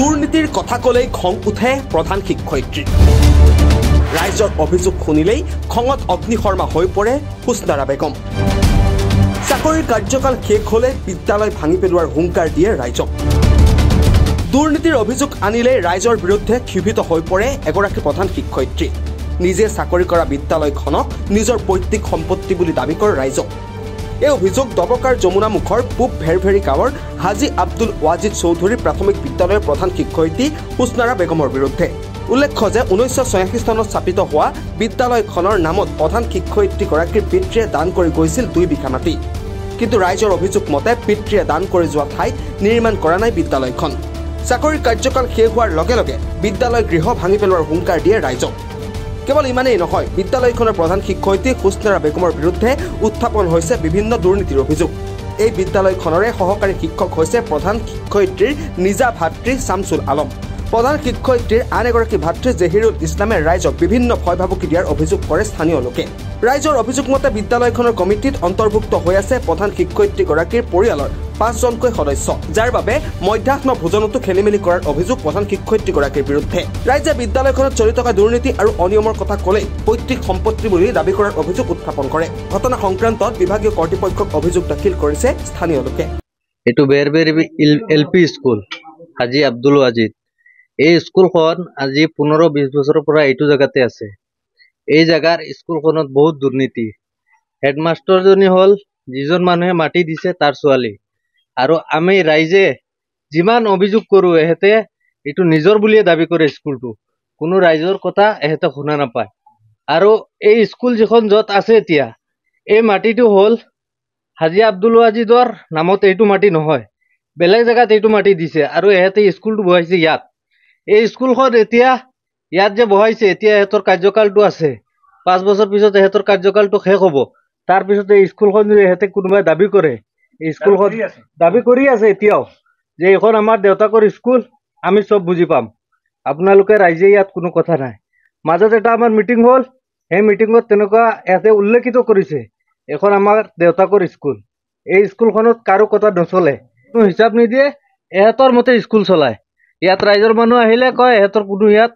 দুৰ্নীতিৰ কথা ক'লেই খং উঠে প্ৰধান শিক্ষয়িত্ৰীৰ। ৰাইজৰ অভিযোগ শুনিলেই খঙত অগ্নিশৰ্মা হৈ পৰে হুছনাৰা বেগম। চাকৰিৰ কাৰ্যকাল শেষ হ'লে বিদ্যালয় ভাঙি পেলোৱাৰ হুংকাৰ দিয়ে ৰাইজক। দুৰ্নীতিৰ অভিযোগ আনিলে ৰাইজৰ বিৰুদ্ধে ক্ষোভিত হৈ পৰে এগৰাকী প্ৰধান শিক্ষয়িত্ৰী। নিজে চাকৰি কৰা বিদ্যালয়খনক নিজৰ পৈতৃক সম্পত্তি বুলি দাবী কৰে ৰাইজক। এই অভিযোগ ডবকাৰ যমুনামুখৰ পূব ভেৰভেৰি গাঁৱৰ হাজী আব্দুল ৱাজিদ চৌধুৰী প্ৰাথমিক বিদ্যালয়ৰ প্ৰধান শিক্ষয়িত্ৰী হুছনাৰা বেগমৰ বিৰুদ্ধে। উল্লেখ্য যে 1986 চনত স্থাপিত হোৱা বিদ্যালয়খনৰ নামত প্ৰধান শিক্ষয়িত্ৰীগৰাকীৰ পিতৃয়ে দান কৰি গৈছিল 2 বিঘা মাটি। কিন্তু ৰাইজৰ অভিযোগ মতে পিতৃয়ে দান কৰি যোৱা ঠাইত নিৰ্মাণ কৰা নাই বিদ্যালয়খন। চাকৰিৰ কাৰ্যকাল শেষ হোৱাৰ লগে লগে বিদ্যালয় গৃহ ভাঙি পেলোৱাৰ হুংকাৰ দিয়ে ৰাইজক। কেৱল ইমানেই নহয়, বিদ্যালয়খনৰ প্ৰধান শিক্ষয়িত্ৰী হুছনাৰা বেগমৰ বিৰুদ্ধে উত্থাপন হৈছে বিভিন্ন দুৰ্নীতিৰ অভিযোগ। এই বিদ্যালয়খনৰে সহকাৰী শিক্ষক হৈছে প্ৰধান শিক্ষয়িত্ৰীৰ নিজা ভাতৃ শামছুল আলম। প্ৰধান শিক্ষয়িত্ৰীৰ আন এগৰাকী ভাতৃ জেহিৰুল ইছলামে ৰাইজক বিভিন্ন ভয় ভাবুকি দিয়াৰ অভিযোগ কৰে স্থানীয় লোকে। ৰাইজৰ অভিযোগ মতে বিদ্যালয়খনৰ কমিটিত অন্তৰ্ভুক্ত হৈ আছে প্ৰধান শিক্ষয়িত্ৰীগৰাকীৰ পৰিয়ালৰ 5জনকৈ সদস্য, যাৰ বাবে মধ্যাহ্ন ভোজনতো খেলিমেলি কৰাৰ অভিযোগ প্ৰধান শিক্ষয়িত্ৰীগৰাকীৰ বিৰুদ্ধে। ৰাইজে বিদ্যালয়খনত চলি থকা দুৰ্নীতি আৰু অনিয়মৰ কথা ক'লেই পৈতৃক সম্পত্তি বুলি দাবী কৰাৰ অভিযোগ উত্থাপন কৰে। ঘটনা সংক্ৰান্তত বিভাগীয় কৰ্তৃপক্ষক অভিযোগ দাখিল কৰিছে স্থানীয় লোকে। এইটো বেৰবেৰী এল পি স্কুল হাজী আব্দুল ৱাজিদ। এই স্কুলখন আজি 15-20 বছৰৰ পৰা এইটো জেগাতে আছে। এই জেগাৰ স্কুলখনত বহুত দুৰ্নীতি। হেডমাষ্টৰজনী হ'ল যিজন মানুহে মাটি দিছে তাৰ ছোৱালী। আৰু আমি ৰাইজে যিমান অভিযোগ কৰোঁ এহেঁতে এইটো নিজৰ বুলিয়ে দাবী কৰে স্কুলটো। কোনো ৰাইজৰ কথা এহেঁতে শুনা নাপায়। আৰু এই স্কুল যিখন য'ত আছে এতিয়া, এই মাটিটো হ'ল হাজী আব্দুল ৱাজিদৰ নামত এইটো মাটি নহয়, বেলেগ জেগাত এইটো মাটি দিছে আৰু এহেঁতে স্কুলটো বহাইছে ইয়াত। এই স্কুলখন এতিয়া ইয়াত যে বহাইছে, এতিয়া এহেঁতৰ কাৰ্যকালটো আছে, 5 বছৰ পিছত এহেঁতৰ কাৰ্যকালটো শেষ হ'ব। তাৰপিছত এই স্কুলখন যদি এহেঁতে কোনোবাই দাবী কৰে, এই স্কুলখন দাবী কৰি আছে এতিয়াও যে এইখন আমাৰ দেউতাকৰ স্কুল, আমি চব বুজি পাম, আপোনালোকে ৰাইজে ইয়াত কোনো কথা নাই। মাজত এটা আমাৰ মিটিং হ'ল, সেই মিটিঙত তেনেকুৱা ইয়াতে উল্লেখিত কৰিছে এইখন আমাৰ দেউতাকৰ স্কুল, এই স্কুলখনত কাৰো কথা নচলে, কোনো হিচাপ নিদিয়ে, এহেঁতৰ মতে স্কুল চলায়। ইয়াত ৰাইজৰ মানুহ আহিলে কয় এহেঁতৰ কোনো ইয়াত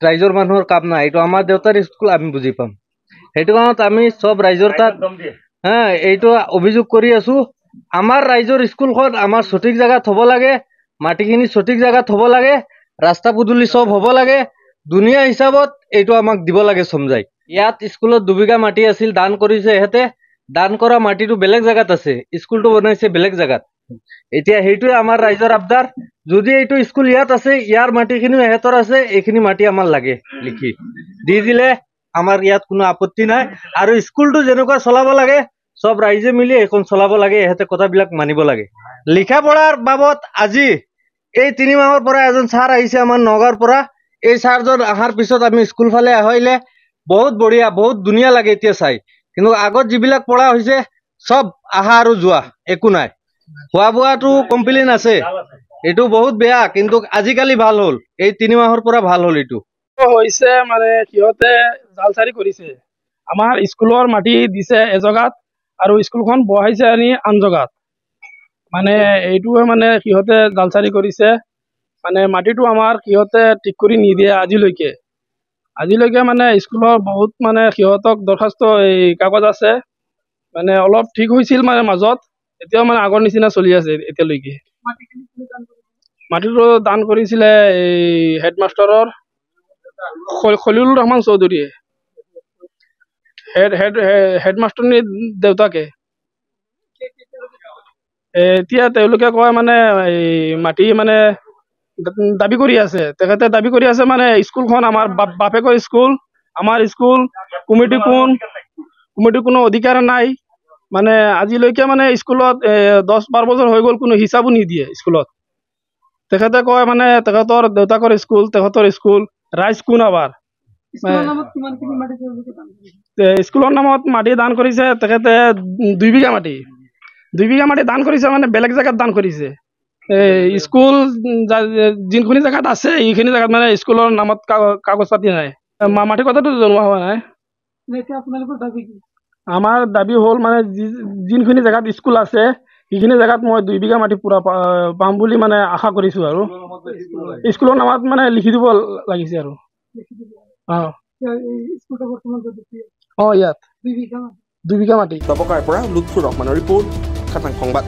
ৰাইজৰ মানুহৰ কাম নাই, এইটো আমাৰ দেউতাৰ স্কুল, আমি বুজি পাম। সেইটো কাৰণত আমি চব ৰাইজৰ তাত হা এইটো অভিযোগ কৰি আছো। আমাৰ ৰাইজৰ স্কুলখন আমাৰ সঠিক জেগাত হ'ব লাগে, মাটিখিনি সঠিক জেগাত হ'ব লাগে, ৰাস্তা পদূলি চব হ'ব লাগে, ধুনীয়া হিচাপত এইটো আমাক দিব লাগে চমজাই। ইয়াত স্কুলত 2 বিঘা মাটি আছিল, দান কৰিছে এহেঁতে। দান কৰা মাটিটো বেলেগ জেগাত আছে, স্কুলটো বনাইছে বেলেগ জেগাত। এতিয়া সেইটোৱে আমাৰ ৰাইজৰ আবদাৰ, যদি এইটো স্কুল ইয়াত আছে, ইয়াৰ মাটিখিনিও এহেঁতৰ আছে, এইখিনি মাটি আমাৰ লাগে লিখি দি দিলে আমাৰ ইয়াত কোনো আপত্তি নাই। আৰু স্কুলটো যেনেকুৱা চলাব লাগে চব ৰাইজে মিলি এইখন চলাব লাগে, এহেঁতে কথাবিলাক মানিব লাগে। লিখা পঢ়াৰ বাবদ আজি এই 3 মাহৰ পৰা এজন ছাৰ আহিছে আমাৰ নগাঁৱৰ পৰা। এই ছাৰজন অহাৰ পিছত আমি স্কুল ফালে আহিলে বহুত বঢ়িয়া, বহুত ধুনীয়া লাগে এতিয়া চাই। কিন্তু আগত যিবিলাক পঢ়া হৈছে চব আহা আৰু যোৱা, একো নাই। খোৱা বোৱাটো কমপ্লেইন আছে, এইটো বহুত বেয়া, কিন্তু আজিকালি ভাল হ'ল, এই 3 মাহৰ পৰা ভাল হ'ল। এইটো হৈছে মানে সিহঁতে জালচাৰি কৰিছে। আমাৰ স্কুলৰ মাটি দিছে এজেগাত আৰু স্কুলখন বহাইছে আনি আন জেগাত, মানে এইটোৱে মানে সিহঁতে জালচাৰি কৰিছে। মানে মাটিটো আমাৰ সিহঁতে ঠিক কৰি নিদিয়ে আজিলৈকে। আজিলৈকে মানে স্কুলৰ বহুত মানে সিহঁতক দৰ্খাস্ত এই কাগজ আছে, মানে অলপ ঠিক হৈছিল মানে মাজত, এতিয়াও মানে আগৰ নিচিনা চলি আছে এতিয়ালৈকে। মাটিটো দান কৰিছিলে এই হেডমাষ্টাৰৰ খলিলুৰ ৰহমান চৌধুৰীয়ে, হেড হেড হেডমাষ্টৰনীৰ দেউতাকে। এতিয়া তেওঁলোকে কয় মানে এই মাটি মানে দাবী কৰি আছে, তেখেতে দাবী কৰি আছে মানে স্কুলখন আমাৰ বাপেকৰ স্কুল, আমাৰ স্কুল, কমিটি কোন, কমিটিৰ কোনো অধিকাৰ নাই। মানে আজিলৈকে মানে স্কুলত 10-12 বছৰ হৈ গ'ল, কোনো হিচাপো নিদিয়ে স্কুলত। তেখেতে কয় মানে তেখেতৰ দেউতাকৰ স্কুল, তেখেতৰ স্কুল, ৰাইজ কোন আবাৰ। স্কুলৰ নামত মাটি দান কৰিছে তেখেতে 2 বিঘা মাটি, 2 বিঘা মাটি দান কৰিছে মানে বেলেগ জেগাত দান কৰিছে। এই স্কুল যোনখিনি জেগাত আছে এইখিনি জেগাত মানে স্কুলৰ নামত কাগজ পাতি নাই, মাটিৰ কথাটো জনোৱা হোৱা নাই। আমাৰ দাবী হ'ল মানে যোনখিনি জেগাত স্কুল আছে সেইখিনি জেগাত মই 2 বিঘা মাটি পূৰা পাম বুলি মানে আশা কৰিছোঁ আৰু স্কুলৰ নামত মানে লিখি দিব লাগিছে আৰু। অঁ অঁ, ইয়াত 2 বিঘা মাটি। ডবকাৰ পৰা লুৎফুৰ ৰহমানৰ ৰিপৰ্ট, খাটাং সংবাদ।